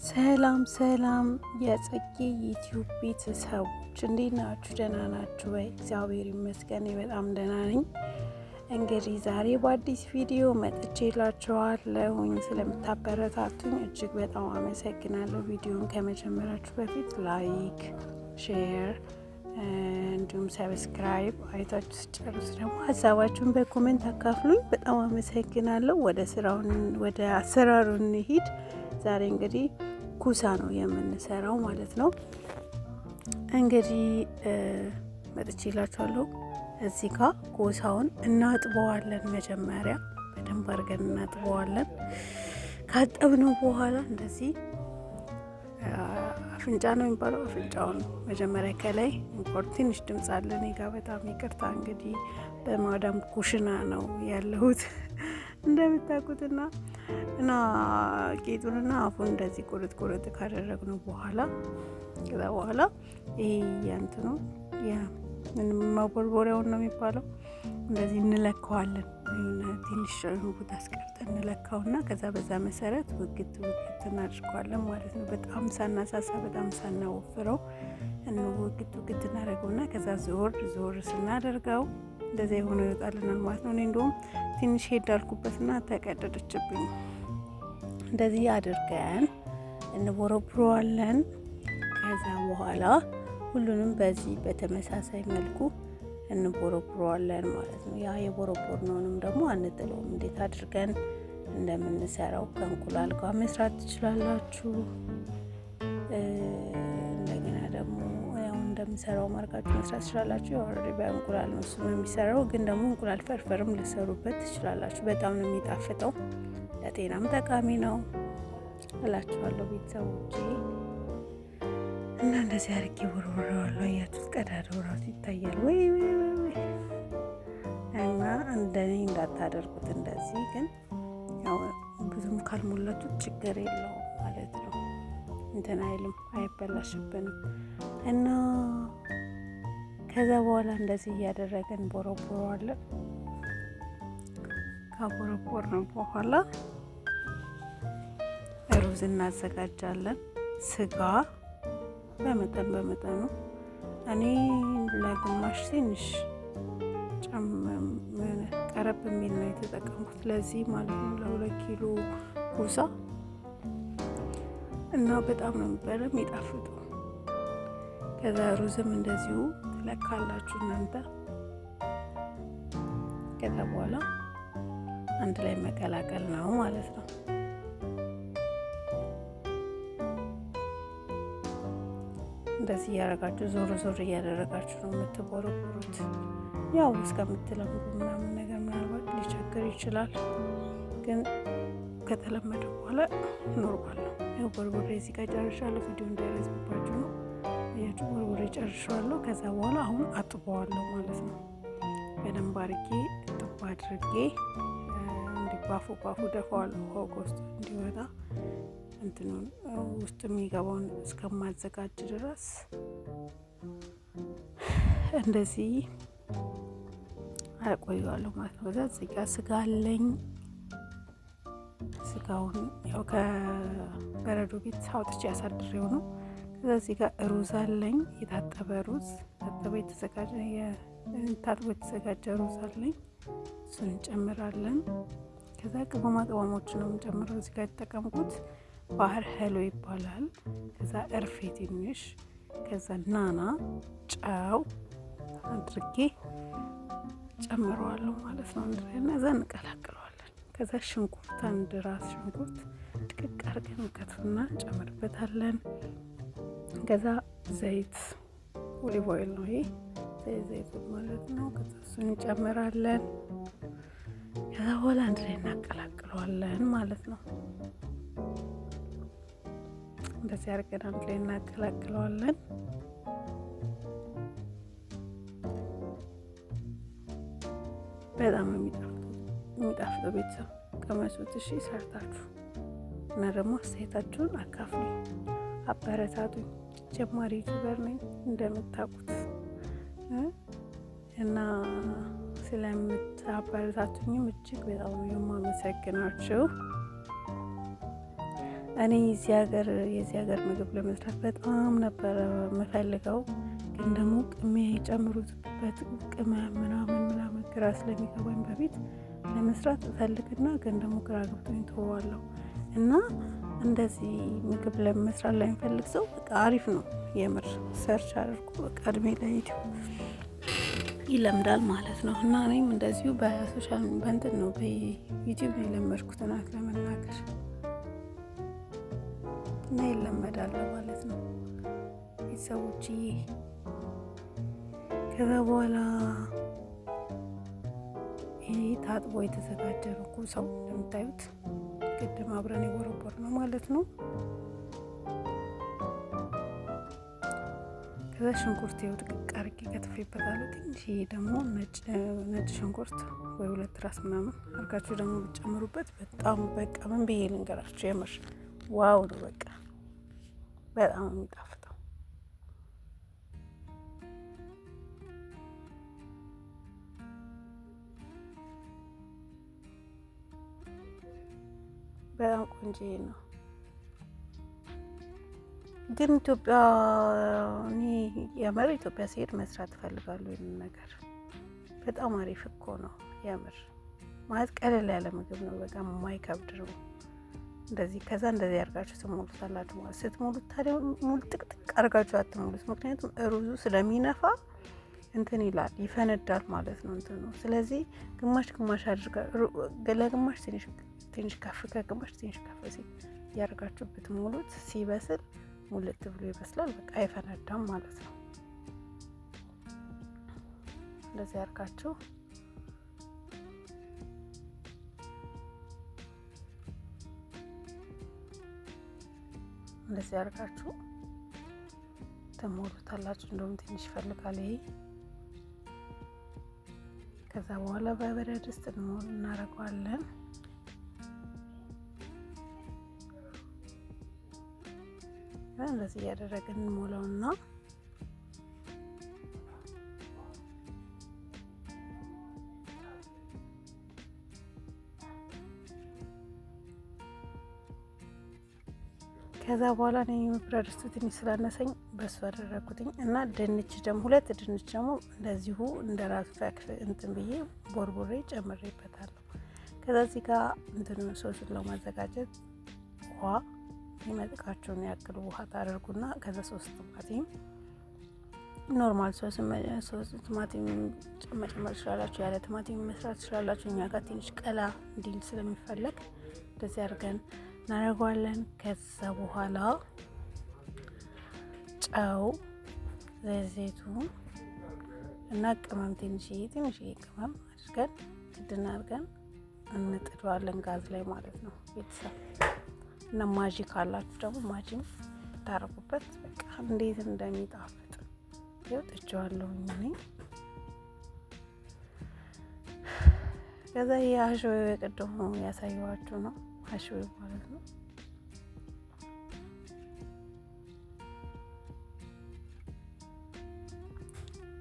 ሰላም ሰላም የጽጌ ዩቲዩብ ቤተሰቦች እንዴት ናችሁ? ደህና ናችሁ ወይ? እግዚአብሔር ይመስገን በጣም ደህና ነኝ። እንግዲህ ዛሬ በአዲስ ቪዲዮ መጥቼላችኋለሁኝ። ስለምታበረታቱኝ እጅግ በጣም አመሰግናለሁ። ቪዲዮን ከመጀመራችሁ በፊት like፣ share እንዲሁም subscribe አይታችሁ ስጨርሱ ደግሞ ሀሳባችሁን በ comment አካፍሉኝ። በጣም አመሰግናለሁ። ወደ ስራውን ወደ አሰራሩ እንሂድ። ዛሬ እንግዲህ ኩሳ ነው የምንሰራው ማለት ነው። እንግዲህ መጥቼላችኋለሁ። እዚህ ጋር ኩሳውን እናጥበዋለን። መጀመሪያ በደንብ አድርገን እናጥበዋለን። ካጠብነው በኋላ እንደዚህ አፍንጫ ነው የሚባለው፣ አፍንጫውን መጀመሪያ ከላይ እንቆር። ትንሽ ድምጽ አለ እኔ ጋ፣ በጣም ይቅርታ። እንግዲህ በማዳም ኩሽና ነው ያለሁት እንደምታውቁትና እና ጌጡንና አፉን እንደዚህ ቁርጥ ቁርጥ ካደረግነው በኋላ፣ ከዛ በኋላ ይሄ የእንትኑ መቦርቦሪያውን ነው የሚባለው፣ እንደዚህ እንለካዋለን። ትንሽ ቦታ አስቀርተን እንለካውና ከዛ በዛ መሰረት ውግት ውግት እናድርገዋለን ማለት ነው። በጣም ሳናሳሳ በጣም ሳናወፍረው ውግት ውግት እናደርገውና ከዛ ዞር ዞር ስናደርገው እንደዚያ የሆነ ይወጣልናል ማለት ነው። እኔ እንደውም ትንሽ ሄድ አልኩበትና ተቀደደችብኝ። እንደዚህ አድርገን እንቦረቡረዋለን። ከዛ በኋላ ሁሉንም በዚህ በተመሳሳይ መልኩ እንቦረቡረዋለን ማለት ነው። ያ የቦረቦርነውንም ደግሞ አንጥለውም። እንዴት አድርገን እንደምንሰራው ከእንቁላል ጋር መስራት ትችላላችሁ። እንደገና ደግሞ ያው እንደምሰራው ማርጋችሁ መስራት ትችላላችሁ። Already በእንቁላል ነው እሱም የሚሰራው፣ ግን ደግሞ እንቁላል ፈርፈርም ልሰሩበት ትችላላችሁ። በጣም ነው የሚጣፍጠው፣ ለጤናም ጠቃሚ ነው እላችኋለሁ ቤተሰቦቼ። እና እንደዚህ አድርጌ ወርወረዋለሁ። አያችሁት? ቀዳዳው ራሱ ይታያል። ወይ ወይ ወይ! እና እንደኔ እንዳታደርጉት እንደዚህ። ግን ያው ብዙም ካልሞላችሁት ችግር የለውም ማለት ነው። እንትን አይልም፣ አይበላሽብንም። እና ከዛ በኋላ እንደዚህ እያደረግን ቦረቦረዋለን። ካቦረቦርነው በኋላ ሩዝ እናዘጋጃለን። ስጋ በመጠን በመጠኑ፣ እኔ ለግማሽ ትንሽ ቀረብ የሚል ነው የተጠቀምኩት ለዚህ ማለት ነው፣ ለ2 ኪሎ ኩሳ። እና በጣም ነው የሚበላ የሚጣፍጠው። ከዛ ሩዝም እንደዚሁ ትለካላችሁ እናንተ። ከዛ በኋላ አንድ ላይ መቀላቀል ነው ማለት ነው። እንደዚህ እያደረጋችሁ ዞር ዞር እያደረጋችሁ ነው የምትቦረቡሩት። ያው እስከምትለምዱ ምናምን ነገር ምናልባት ሊቸግር ይችላል፣ ግን ከተለመደ በኋላ normal ነው። ያው ቦርቦሬ እዚህ ጋር ጨርሻለሁ። ቪዲዮ እንዳይረዝምባችሁ ነው። ያችሁ ቦርቦሬ ጨርሻለሁ። ከዛ በኋላ አሁን አጥበዋለሁ ማለት ነው። በደንብ አድርጌ እጥብ አድርጌ እንዲህ ባፉ ባፉ ደፋዋለሁ፣ ውሃው ከውስጡ እንዲወጣ፣ እንትኑን ውስጥ የሚገባውን እስከማዘጋጅ ድረስ እንደዚህ አቆየዋለሁ ማለት ነው። ከዛ እዚህ ጋር ስጋ አለኝ። ስጋውን ያው ከበረዶ ቤት አውጥቼ ያሳድሬው ነው። ከዛ እዚህ ጋር ሩዝ አለኝ፣ የታጠበ ሩዝ፣ ታጠበ የተዘጋጀ፣ ታጥቦ የተዘጋጀ ሩዝ አለኝ። እሱን እንጨምራለን። ከዛ ቅመማ ቅመሞች ነው የምንጨምረው። እዚህ ጋር የተጠቀምኩት ባህር ሄሎ ይባላል። ከዛ እርፌ ትንሽ፣ ከዛ ናና፣ ጨው አድርጌ ጨምረዋለሁ ማለት ነው። አንድ ላይ እና እዛ እንቀላቅለዋለን። ከዛ ሽንኩርት፣ አንድ ራስ ሽንኩርት ድቅቅ አድርገን እንከትፍና እንጨምርበታለን። ከዛ ዘይት፣ olive oil ነው ይሄ፣ ዘይት ዘይቱን ማለት ነው። ከዛ እሱን እንጨምራለን። ከዛ በኋላ አንድ ላይ እናቀላቅለዋለን ማለት ነው። እንደዚህ አድርገን አንድ ላይ እናቀላቅለዋለን። በጣም ነው የሚጣፍጠው። ቤተሰብ ቅመሱት እሺ፣ ሰርታችሁ እና ደግሞ አስተያየታችሁን አካፍሉኝ፣ አበረታቱኝ። ጀማሪ YouTuber ነኝ እንደምታውቁት እና ስለምታበረታቱኝም እጅግ በጣም ነው የማመሰግናችሁ። እኔ የዚህ ሀገር ምግብ ለመስራት በጣም ነበረ የምፈልገው፣ ግን ደግሞ የሚጨምሩበት ቅመም ምናምን ምናምን ግራ ስለሚገባኝ በፊት ለመስራት እፈልግና ግን ደግሞ ግራ ገብቶኝ ተወዋለሁ። እና እንደዚህ ምግብ ለመስራት ላይ የሚፈልግ ሰው በቃ አሪፍ ነው የምር። Search አድርጎ በቃ እድሜ ለዩቲዩብ ይለምዳል ማለት ነው። እና እኔም እንደዚሁ በ social በእንትን ነው በዩቲዩብ ነው የለመድኩት እውነት ለመናገር እና ይለመዳል ማለት ነው ቤተሰቦችዬ። ከዛ በኋላ ይሄ ታጥቦ የተዘጋጀ ነው ኩሳው እንደምታዩት ቅድም አብረን የቦረቦር ነው ማለት ነው። ከዛ ሽንኩርት ይኸው ድቅቅ አድርጌ ከትፌበታለሁ። ትንሽዬ ደግሞ ነጭ ሽንኩርት ወይ 2 ራስ ምናምን አድርጋችሁ ደግሞ ብትጨምሩበት በጣም በቃ ምን ብዬ ልንገራችሁ የምር wow ነው። በቃ በጣም የሚጣፍጠው። በጣም ቆንጆ ነው። ግን ኢትዮጵያ እኔ የምር ኢትዮጵያ ስሄድ መስራት እፈልጋለሁ ይሄንን ነገር። በጣም አሪፍ እኮ ነው የምር። ማለት ቀለል ያለ ምግብ ነው፣ በጣም የማይከብድ ነው። እንደዚህ ከዛ እንደዚህ አድርጋችሁ ትሞሉታላችሁ ማለት። ስትሞሉት ታዲያ ሙሉ ጥቅጥቅ አድርጋችሁ አትሞሉት፣ ምክንያቱም ሩዙ ስለሚነፋ እንትን ይላል ይፈነዳል ማለት ነው እንትኑ። ስለዚህ ግማሽ ግማሽ አድርጋ ለግማሽ ትንሽ ትንሽ ከፍ ከግማሽ ትንሽ ከፍ ሲል ያደርጋችሁ ብትሞሉት ሲበስል ሙልት ብሎ ይበስላል። በቃ አይፈነዳም ማለት ነው። እንደዚህ አድርጋችሁ እንደዚህ አድርጋችሁ ትሞሉታላችሁ። እንደውም ትንሽ ይፈልጋል ይሄ። ከዛ በኋላ በብረት ድስት እናደርገዋለን። እንደዚህ እያደረግን እንሞላውና ከዛ በኋላ እኔ ብረት ድስቱ ትንሽ ስላነሰኝ በሱ አደረኩትኝ። እና ድንች ደግሞ 2 ድንች ደግሞ እንደዚሁ እንደራሱ ፈክፍ እንትን ብዬ ቦርቦሬ ጨምሬበታለሁ። ከዛ እዚህ ጋር እንትኑ ሶሱን ለማዘጋጀት ውሃ የሚመጥቃችሁን ያክል ውሃ ታደርጉና ከዛ 3 ቲማቲም normal 3 ቲማቲም መጨመር ትችላላችሁ። ያለ ቲማቲም መስራት ትችላላችሁ። እኛ ጋር ትንሽ ቀላ እንዲል ስለሚፈለግ እንደዚህ አድርገን እናደርገዋለን። ከዛ በኋላ ጨው፣ ዘይቱ እና ቅመም ትንሽዬ ትንሽዬ ቅመም አድርገን ክድን አድርገን እንጥደዋለን ጋዝ ላይ ማለት ነው ቤተሰብ። እና ማጂ ካላችሁ ደግሞ ማጂም ብታረጉበት በቃ እንዴት እንደሚጣፍጥ ይኸው ጥጄዋለሁኝ እኔ። ከዛ ይሄ አሽዌው የቅድሙ ያሳየኋችሁ ነው አሽዌው ማለት ነው።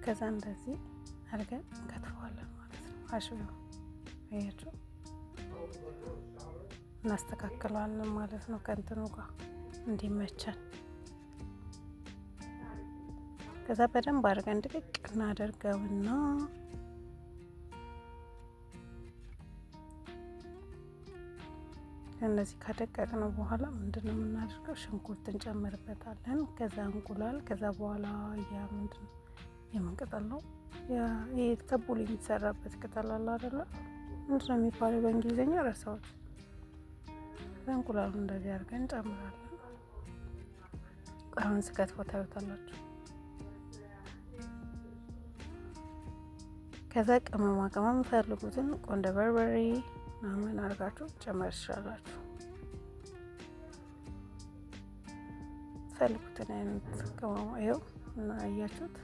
ከዛ እንደዚህ አድርገን እንከትፈዋለን ማለት ነው። አሽዌው አያችሁ እናስተካክለዋለን ማለት ነው ከእንትኑ ጋር እንዲመቸን። ከዛ በደንብ አድርገን ድቅቅ እናደርገውና እንደዚህ ካደቀቅነው በኋላ ምንድነው የምናደርገው? ሽንኩርት እንጨምርበታለን። ከዛ እንቁላል፣ ከዛ በኋላ ያ ምንድነው የምን ቅጠል ነው? ይሄ ተቡል የሚሰራበት ቅጠል አለ አይደለ? ምንድነው የሚባለው በእንግሊዘኛ ረሳሁት። ከዛ እንቁላሉን እንደዚህ አድርገን እንጨምራለን። አሁን ስከትፎ ታዩታላችሁ። ከዛ ቅመማ ቅመም ፈልጉትን ቆንደ በርበሬ ምናምን አድርጋችሁ ጨመር ትችላላችሁ። ፈልጉትን አይነት ቅመማ ይኸው እና አያችሁት።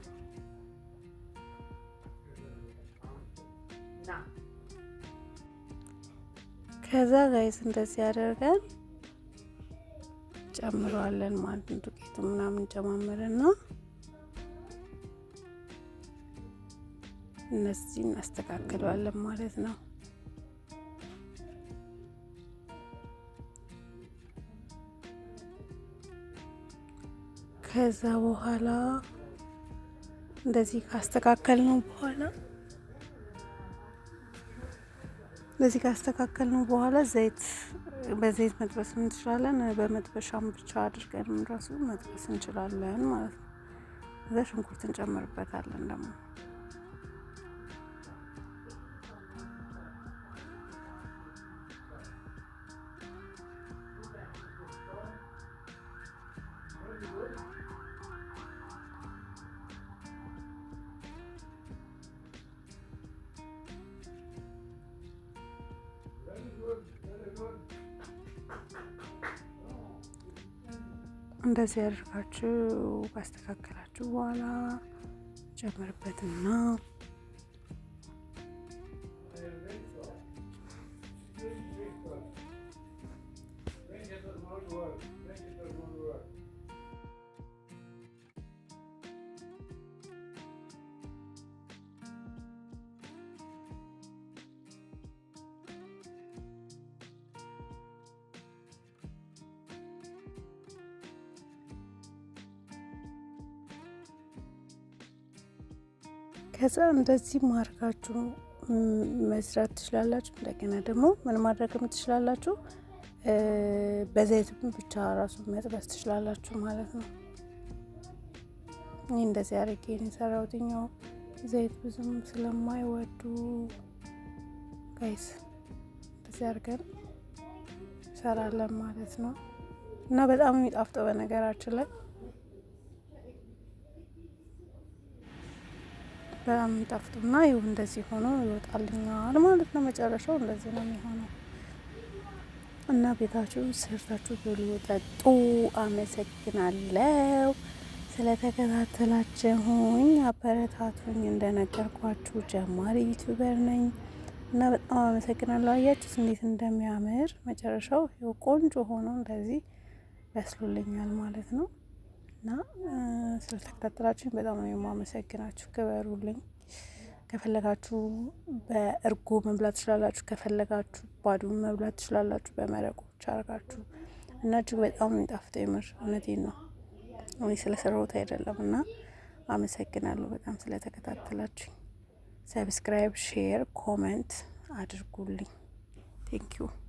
ከዛ guys እንደዚህ አድርገን ጨምረዋለን ማለት ነው። ዱቄቱ ምናምን ጨማምረና እነዚህ እናስተካክለዋለን ማለት ነው። ከዛ በኋላ እንደዚህ ካስተካከልነው በኋላ ዘይት በዘይት መጥበስ እንችላለን። በመጥበሻም ብቻ አድርገን ራሱ መጥበስ እንችላለን ማለት ነው። እዛ ሽንኩርት እንጨምርበታለን ደግሞ። እንደዚህ አድርጋችሁ ካስተካከላችሁ በኋላ ጨምርበትና ከዛ እንደዚህ ማርካችሁ መስራት ትችላላችሁ። እንደገና ደግሞ ምን ማድረግም ትችላላችሁ፣ በዘይት ብቻ ራሱ መጥበስ ትችላላችሁ ማለት ነው። እኔ እንደዚህ አድርጌ ነው የሰራሁት። ዘይት ብዙም ስለማይወዱ guys እንደዚህ አድርገን እንሰራለን ማለት ነው። እና በጣም የሚጣፍጠው በነገራችን ላይ በጣም የሚጣፍጠውና ይኸው እንደዚህ ሆኖ ይወጣልኛል ማለት ነው። መጨረሻው እንደዚህ ነው የሚሆነው። እና ቤታችሁ ሰርታችሁ ብሉ፣ ጠጡ። አመሰግናለሁ ስለተከታተላችሁኝ፣ አበረታቱኝ። እንደነገርኳችሁ ጀማሪ YouTuber ነኝ እና በጣም አመሰግናለሁ። አያችሁት እንዴት እንደሚያምር መጨረሻው ይኸው ቆንጆ ሆኖ እንደዚህ በስሎልኛል ማለት ነው። እና ስለተከታተላችሁኝ በጣም ነው የማመሰግናችሁ። ክበሩልኝ። ከፈለጋችሁ በእርጎ መብላት ትችላላችሁ። ከፈለጋችሁ ባዶ መብላት ትችላላችሁ፣ በመረቁ ብቻ አድርጋችሁ እና እጅግ በጣም ነው የሚጣፍጠው። የምር እውነቴን ነው፣ እኔ ስለሰራሁት አይደለም። እና አመሰግናለሁ በጣም ስለተከታተላችሁኝ። Subscribe፣ share፣ comment አድርጉልኝ። Thank you።